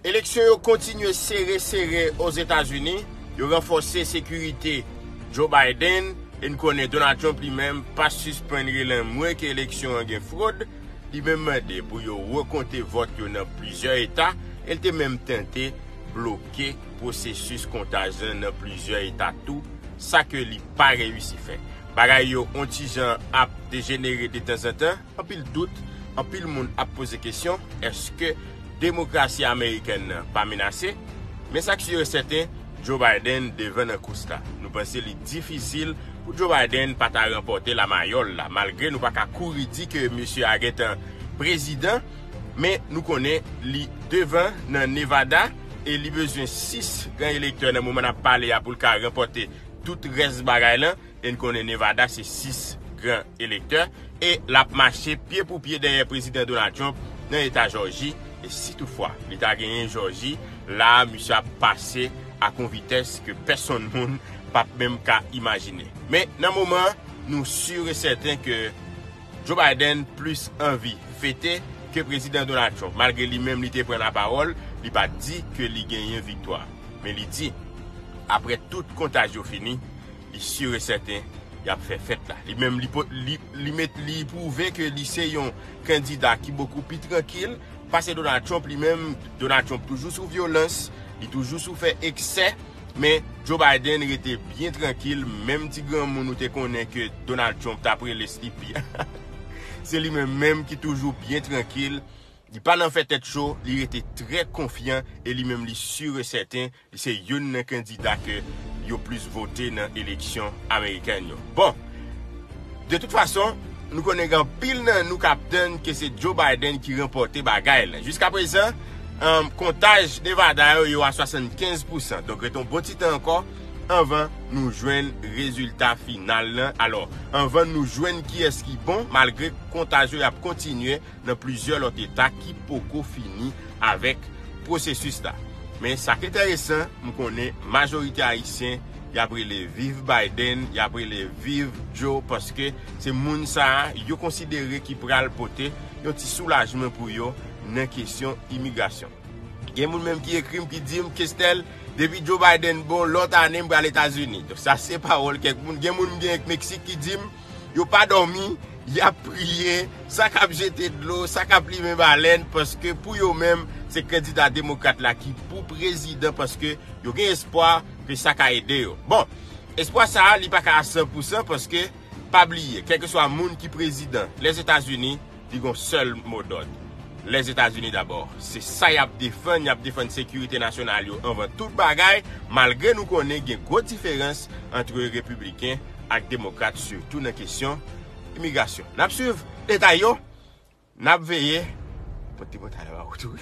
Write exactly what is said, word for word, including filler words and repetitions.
Eleksyon yo kontinye sere sere Ozetazini, yo ranfòse sekirite Joe Biden, e n konnen Donald Trump li menm pa sispann rele anmwe ke eleksyon an gen fwod, li menm mande pou yo rekonte vòt yo nan plizyè eta, e l te menm tante bloke pwosesis kontaj lan nan plizyè eta tou, sa ke li pa reyisi fè. Bagay yo on ti jan ap dejenere detanzantan, anpil dout, anpil moun ap poze kesyon, èske demokrasi amerikèn nan pa menase? Men sa k si e sèten, Joe Biden devan nan kous la. Nou panse li difisil pou Joe Biden pa ta ranpòte lamayòl la, malgre nou pa ka kouri di ke misye a gentan prezidan, men nou konnen li devan nan Nevada e li bezwen sis gran elektè nan moman n ap pale a pou l ka ranpòte tout rès bagay lan. E n konnen Nevada se sis gran elektè e l ap mache pye pou pye dèyè Prezidan Donald Trump nan eta Jòji. E si toutfwa li ta genyen Jòji, la a misye ap pase ak yon vitès ke pèsonn moun p ap menm ka imajine. Men nan moman an, nou si e sèten ke Joe Biden plis anvi fete ke Prezidan Donald Trump. Malgre li menm li te pran lapawòl, li pa t di ke li genyen viktwa. Men li di, apre tout kontaj yo fini, li si e sèten y ap fè fèt la. Li menm li, po- li, li met li pwouve ke li se yon kandida ki bokou pi trankil pase Donald Trump. Li menm, Donald Trump toujou sou vyolans, li toujou sou fè eksè, men Joe Biden rete byen trankil. Menm ti granmoun ou te konnen ke Donald Trump t ap rele Sleepy, se li menm menm ki toujou byen trankil. Li pa nan fè tèt cho, li rete trè konfyan e li menm li si e sèten li se youn nan kandida ke yo plis vote nan eleksyon amerikèn yo. Bon, de tout fason, nou konnen gen anpil nan nou k ap tann ke se Joe Biden ki ranpòte bagay la. Jiska prezan, um, kontaj Nevada yo, yo a swasannkenz pousan. Donk, rete yon bon ti tan ankò anvan nou jwenn rezilta final lan. Alò, anvan nou jwenn kiyès ki bon, malgre kontaj yo y ap kontinye nan plizyè lòt eta ki poko fini avèk pwosesis la. Men sa k enteresan, m konnen majorite Ayisyen y ap rele viv Biden, y ap rele viv Joe, paske se moun sa a yo konsidere ki pral pote yon ti soulajman pou yo nan kesyon imigrasyon. Gen moun menm ki ekri m, ki di m, Kestel, depi Joe Biden bon, lòt ane m pral Etazini. Donk, sa se pawòl kèk moun. Gen moun m gen ak Meksik ki di m, yo pa dòmi, y ap priye, sa k ap jete dlo, sa k ap limen balèn, paske pou yo menm, se kandida demokrat la ki pou prezidan, paske yo gen espwa ke sa ka ede yo. Bon, espwa sa a, li pa ka a san pousan, paske pa bliye, kèlkeswa moun ki prezidan Lèzetazini, li gon sèl modòd. Lèzetazini dabò. Se sa y ap defann, y ap defann sekirite nasyonal yo anvan tout bagay, malgre nou konnen gen gwo diferans ant repibliken ak demokrat, sitou nan kesyon imigrasyon. N ap swiv detay yo, n ap veye. Pote pantalon an wout wi.